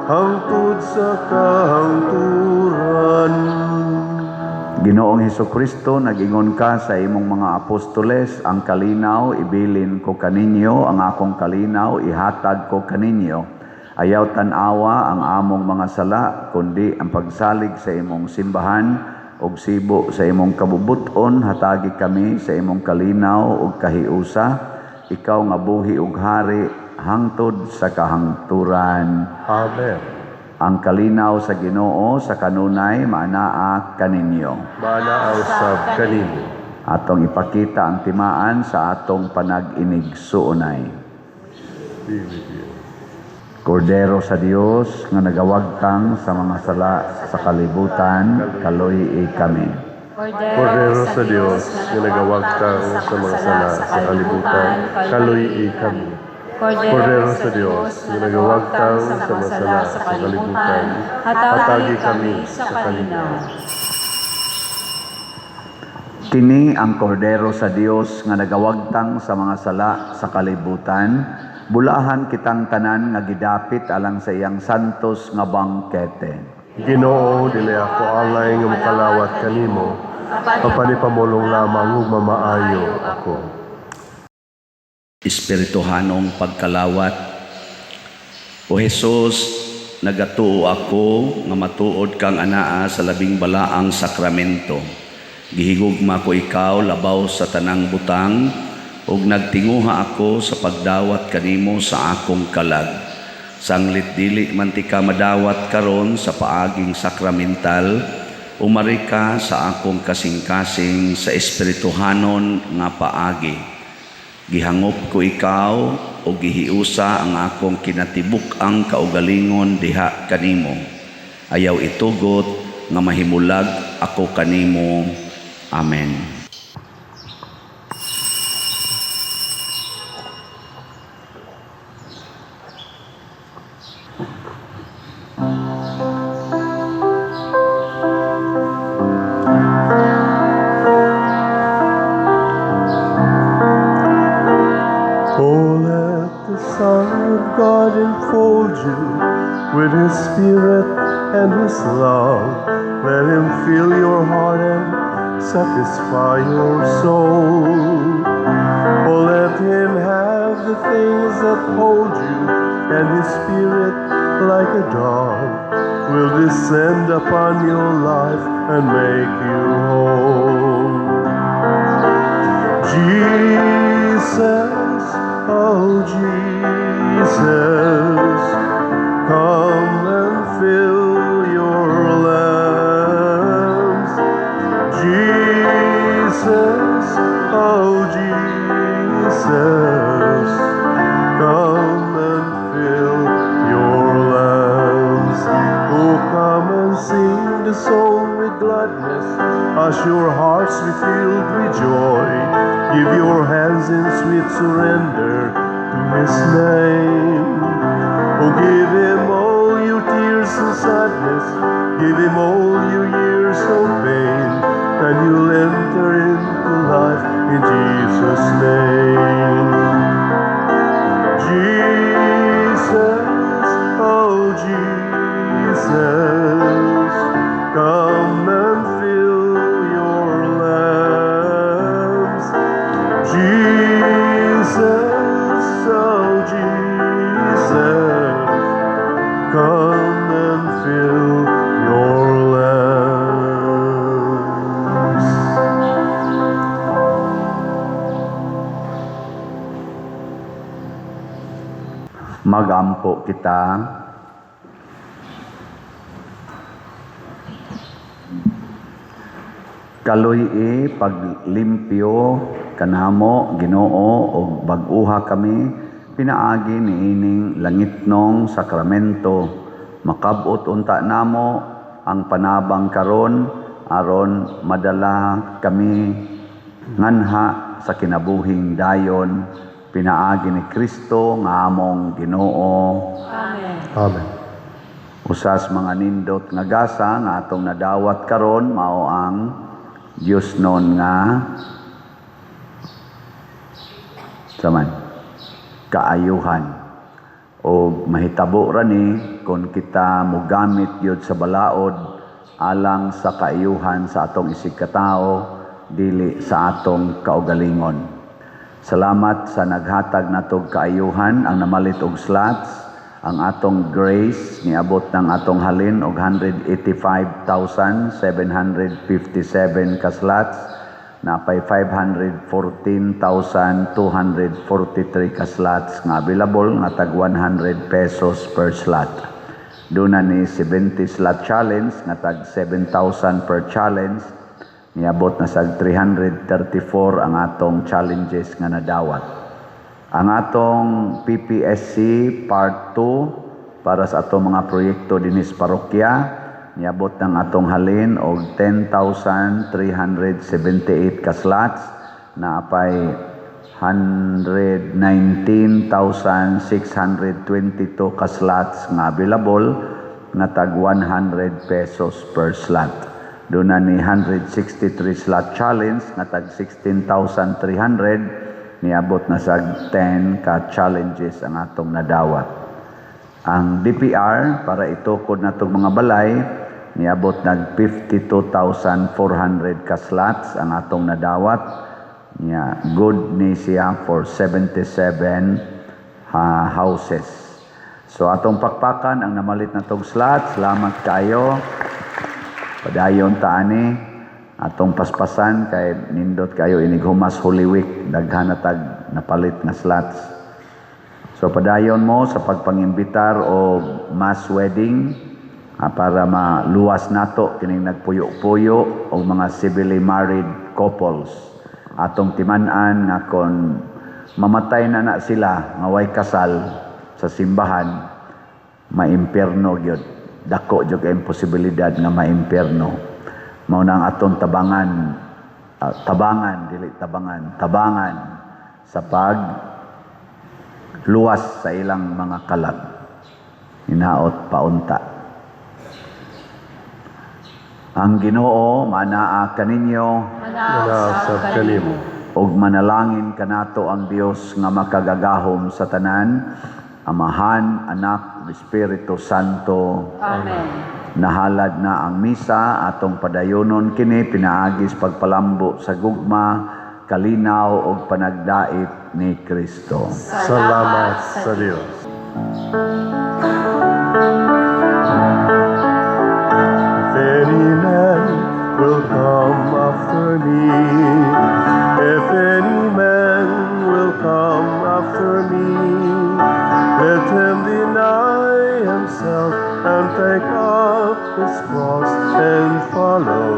hangtod sa kahangturan. Ginoong Heso Kristo, nag-ingon ka sa imong mga apostoles, "Ang kalinaw ibilin ko kaninyo, ang akong kalinaw ihatag ko kaninyo. Ayaw tan-awa ang among mga sala, kundi ang pagsalig sa imong simbahan ug sibo sa imong kabubut-on, hatagi kami sa imong kalinaw ug kahiusa, ikaw nga buhi ug hari hangtod sa kahangturan." Amen. Ang kalinaw sa Ginoo sa kanunay maanaa kaninyo. Maanaa usab kanimo. Atong ipakita ang timaan sa atong panag-inigsuonay. Be with you. Kordero sa Dios nga nagawagtang sa mga sala sa kalibutan, kaluy-i kami. Kordero sa Dios nga nagawagtang sa mga sala sa kalibutan, kaluy-i kami. Kordero sa Dios nga nagawagtang sa mga sala sa kalibutan, hatagi kami sa kalinaw. Kini ang Kordero sa Dios nga nagawagtang sa mga sala sa kalibutan, bulahan kitang tanan nga gidapit alang sa iyang santos nga bangkete. Ginoo, dili ako angay nga mokalawat kanimo, apan ipamulong lamang ug mamaayo ako. Espirituhanong pagkalawat. O Jesus, nagatuo ako nga matuod kang anaa sa labing balaang sakramento. Gihigugma ko ikaw labaw sa tanang butang ug nagtinguha ako sa pagdawat kanimo sa akong kalag. Sanglit dili man tika madawat karon sa paaging sakramental, umari ka sa akong kasing-kasing sa espirituhanon nga paagi. Gihangop ko ikaw o gihiusa ang akong kinatibuk-ang kaugalingon diha kanimo. Ayaw itugot nga mahimulag ako kanimo. Amen. Oh, let the Son of God enfold you with His Spirit and His love. Let Him fill your heart and satisfy your soul. Oh, let Him have the things that hold you, and His Spirit, like a dove, will descend upon your life and make you whole. Jesus, oh Jesus, come and fill your lamps. Jesus, oh Jesus, gladness, as your hearts be filled with joy. Give your hands in sweet surrender to His name. Oh, give Him all your tears and sadness, give Him all your years of pain, and you'll enter into life in Jesus' name. Jesus, oh Jesus, come and fill your lamps. Jesus, oh Jesus, come and fill your lamps. Magampo kita. Kaluy-i paglimpyo kanamo, Ginoo, og bag-uha kami pinaagi niining langitnong sakramento. Makab-ot unta namo ang panabang karon aron madala kami nganha sa kinabuhing dayon pinaagi ni Kristo nga among Ginoo. Amen. Amen. Usas mga nindot nga gasa nga atong nadawat karon mao ang Dios non nga saman kaayuhan, o mahitabo ra ni kon kita mogamit gyud sa balaod alang sa kaayuhan sa atong isig katao, dili sa atong kaugalingon. Salamat sa naghatag natog kaayuhan ang namalit og slots. Ang atong grace niabot ng atong halin og 185,757 ka slots, napay 514,243 ka slots nga available nga tag 100 pesos per slot. Duna ni 70 slot challenge nga tag 7,000 per challenge, niabot na sag 334 ang atong challenges nga nadawat. Ang atong PPSC Part 2 para sa atong mga proyekto dinhi sa parokya niabot ng atong halin og 10,378 ka slots, naapay 119,622 ka slots nga available nga tag 100 pesos per slot. Doon na ni 163 slot challenge nga tag 16,300, niabot na sa 10 ka challenges ang atong nadawat. Ang DPR para itukod natong mga balay niabot nag 52,400 ka slots ang atong nadawat. Nya good ni siya for 77 houses. So atong pakpakan ang namalit na tong slot. Salamat kayo. Padayon ta ani atong paspasan kay nindot kayo inig humas Holy Week, daghan na tag napalit nga slots. So padayon mo sa pagpangimbitar og mass wedding para maluwas nato kining nagpuyo-puyo og mga civilly married couples. Atong timan-an nga kon mamatay na na sila nga way kasal sa simbahan, maimpierno gyud. Dako jud kay posibilidad nga maimpierno. Mao na ang atong tabangan, tabangan dili tabangan, tabangan sa pag luwas sa ilang mga kalag. Hinaot paunta. Ang Ginoo manaa kaninyo, Manaasab kanimo. Ug manalangin kanato ang Dios nga makagagahom sa tanan, Amahan, Anak, Espiritu Santo. Amen. Nahalad na ang misa, atong padayonon kini pinaagis pagpalambo sa gugma, kalinaw ug panagdait ni Kristo. Salamat sa Dios. If any man will come after me, if any man will come after me, let him deny himself and take up his cross and follow,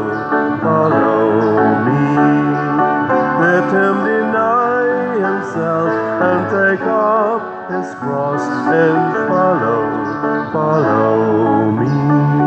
follow me. Let him deny himself and take up his cross and follow, follow me.